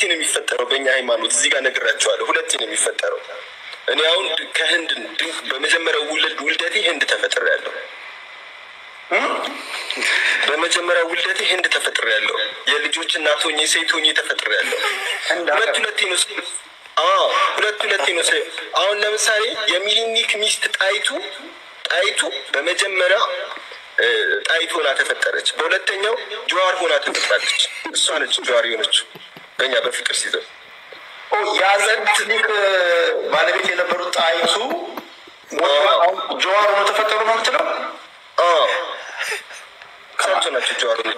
ሁለቴ ነው የሚፈጠረው በእኛ ሃይማኖት። እዚህ ጋር ነግራቸዋለሁ። ሁለቴ ነው የሚፈጠረው። እኔ አሁን ከህንድ በመጀመሪያው ውልደቴ ህንድ ተፈጥሬያለሁ። በመጀመሪያው ውልደቴ ህንድ ተፈጥሬያለሁ። የልጆች እናት ሆኜ ሴት ሆኜ ተፈጥሬያለሁ። ሁለት ሁለቴ ነው። አዎ ሁለት ሁለቴ ነው። አሁን ለምሳሌ የሚኒሊክ ሚስት ጣይቱ በመጀመሪያ ጣይቱ ሆና ተፈጠረች። በሁለተኛው ጀዋር ሆና ተፈጥራለች። እሷ ነች ጀዋር የሆነችው በእኛ በፍቅር ሲዘው። የሚኒሊክ ባለቤት የነበሩት ጣይቱ ጀዋር ሆኖ ተፈጠሩ ነው የምትለው? አዎ እሳቸው ናቸው ጀዋር ሆኖ።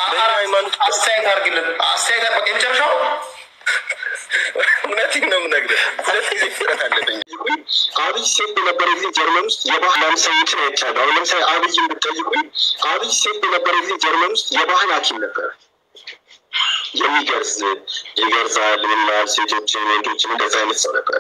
በእኛ ሃይማኖት አስተያየት አድርግልን። አስተያየት በቃ የመጨረሻው። እውነቴን ነው የምነግርህ። ሁለት ጊዜ ፍጥረት አለብኝ። አብይ ሴት በነበረ ጊዜ ጀርመን ውስጥ የባህል ሰዎችን አይቻለሁ። አሁን ለምሳሌ አብይን ብትጠይቁኝ አብይ ሴት በነበረ ጊዜ ጀርመን ውስጥ የባህል ሐኪም ነበረ። የሚገርዝ ይገርዛል፣ ምናምን ሴቶችን፣ ወንዶችን እንደዛ አይነት ሰው ነበረ።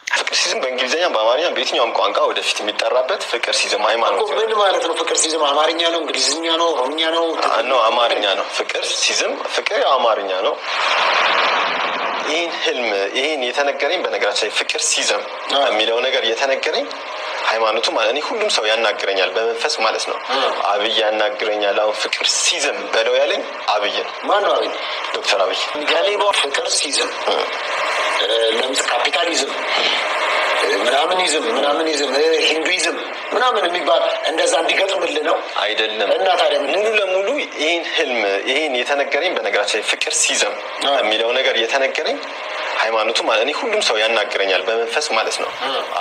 ፍቅር ሲዝም በእንግሊዝኛ በአማርኛ በየትኛውም ቋንቋ ወደፊት የሚጠራበት ፍቅር ሲዝም ሃይማኖት። ምን ማለት ነው? ፍቅር ሲዝም አማርኛ ነው፣ እንግሊዝኛ ነው፣ ኦሮምኛ ነው? ነው አማርኛ ነው። ፍቅር ሲዝም ፍቅር አማርኛ ነው። ይህን ህልም ይህን የተነገረኝ በነገራችን ላይ ፍቅር ሲዝም የሚለው ነገር የተነገረኝ ሃይማኖቱ ማለት እኔ ሁሉም ሰው ያናግረኛል በመንፈስ ማለት ነው። አብይ ያናግረኛል። አሁን ፍቅር ሲዝም በለው ያለኝ አብይ ነው። ማን ነው አብይ? ዶክተር አብይ። ገሌባ ፍቅር ሲዝም ለምስ ካፒታሊዝም ምናምኒዝም ምናምኒዝም ሂንዱይዝም ምናምን የሚባል እንደዛ እንዲገጥምልህ ነው አይደለም? እና ታዲያ ሙሉ ለሙሉ ይህን ህልም ይህን የተነገረኝ በነገራችን ላይ ፍቅር ሲዝም የሚለው ነገር የተነገረኝ ሃይማኖቱ ማለት እኔ ሁሉም ሰው ያናግረኛል በመንፈስ ማለት ነው።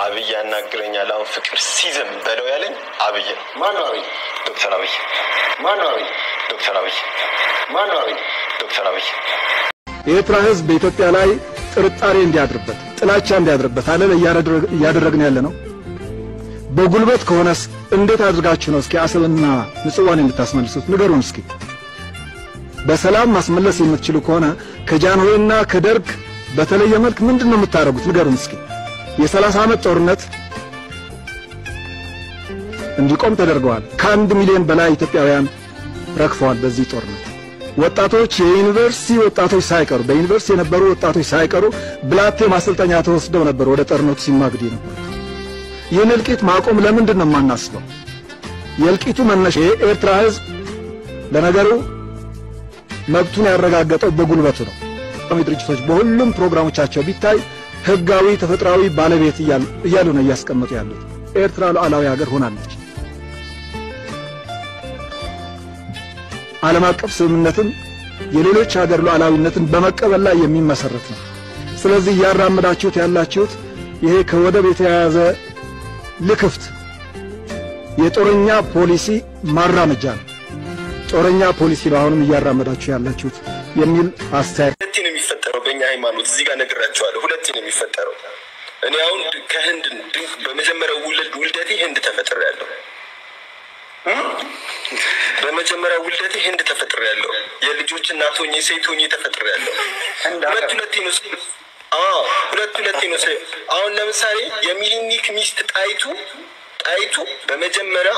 አብይ ያናግረኛል። አሁን ፍቅር ሲዝም በለው ያለኝ አብይ ነው። ማን ነው አብይ? ዶክተር አብይ። ማን ነው አብይ? ዶክተር አብይ። ማን ነው አብይ? ዶክተር አብይ። የኤርትራ ህዝብ በኢትዮጵያ ላይ ጥርጣሬ እንዲያድርበት ጥላቻ እንዲያድርበት አለ እያደረግን ያለ ነው። በጉልበት ከሆነስ እንዴት አድርጋችሁ ነው እስኪ አሰብና ምጽዋን የምታስመልሱት? ንገሩን እስኪ። በሰላም ማስመለስ የምትችሉ ከሆነ ከጃንሆይና ከደርግ በተለየ መልክ ምንድን ነው የምታደርጉት? ንገሩን እስኪ። የ30 ዓመት ጦርነት እንዲቆም ተደርገዋል። ከ1 ሚሊዮን በላይ ኢትዮጵያውያን ረግፈዋል በዚህ ጦርነት። ወጣቶች የዩኒቨርሲቲ ወጣቶች ሳይቀሩ በዩኒቨርሲቲ የነበሩ ወጣቶች ሳይቀሩ ብላቴ ማሰልጠኛ ተወስደው ነበር ወደ ጦርነቱ ሲማግዱ የነበሩት። ይህን እልቂት ማቆም ለምንድን ነው የማናስበው? የእልቂቱ መነሻ የኤርትራ ህዝብ ለነገሩ መብቱን ያረጋገጠው በጉልበቱ ነው። ድርጅቶች በሁሉም ፕሮግራሞቻቸው ቢታይ ህጋዊ ተፈጥሯዊ ባለቤት እያሉ ነው እያስቀመጡ ያሉት። ኤርትራ ሉዓላዊ ሀገር ሆናለች። ዓለም አቀፍ ስምምነትም የሌሎች ሀገር ሉዓላዊነትን በመቀበል ላይ የሚመሰረት ነው። ስለዚህ እያራመዳችሁት ያላችሁት ይሄ ከወደብ የተያያዘ ልክፍት የጦረኛ ፖሊሲ ማራመጃ ነው። ጦረኛ ፖሊሲ ነው አሁንም እያራመዳችሁ ያላችሁት የሚል አስተያየት። ሁለቴ ነው የሚፈጠረው በእኛ ሃይማኖት። እዚህ ጋር ነግራቸዋለሁ። ሁለቴ ነው የሚፈጠረው። እኔ አሁን ከህንድ በመጀመሪያው ውልደቴ ህንድ ተፈጥሬያለሁ። በመጀመሪያው ውልደቴ ህንድ ተፈጥሬያለሁ። የልጆች እናት ሆኜ ሴት ሆኜ ተፈጥሬያለሁ። ሁለት ሁለቴ ነው። አዎ ሁለት ሁለቴ ነው። አሁን ለምሳሌ የሚኒሊክ ሚስት ጣይቱ በመጀመሪያ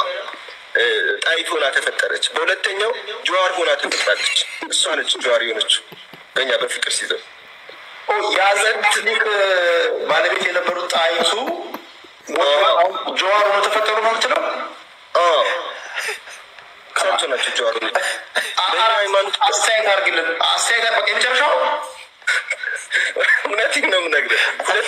ጣይቱ ሆና ተፈጠረች። በሁለተኛው ጀዋር ሆና ተፈጥራለች። እሷ ነች ጀዋር የሆነችው በእኛ በፍቅር ሲዘው። የሚኒሊክ ባለቤት የነበሩት ጣይቱ ጀዋር ሆኖ ተፈጠሩ ነው የምትለው? አዎ እሳቸው ናቸው ጀዋር ሆኖ። በእኛ ሃይማኖት አስተያየት አድርግልን። አስተያየት በቃ የመጨረሻው። እውነቴን ነው የምነግርህ። ሁለት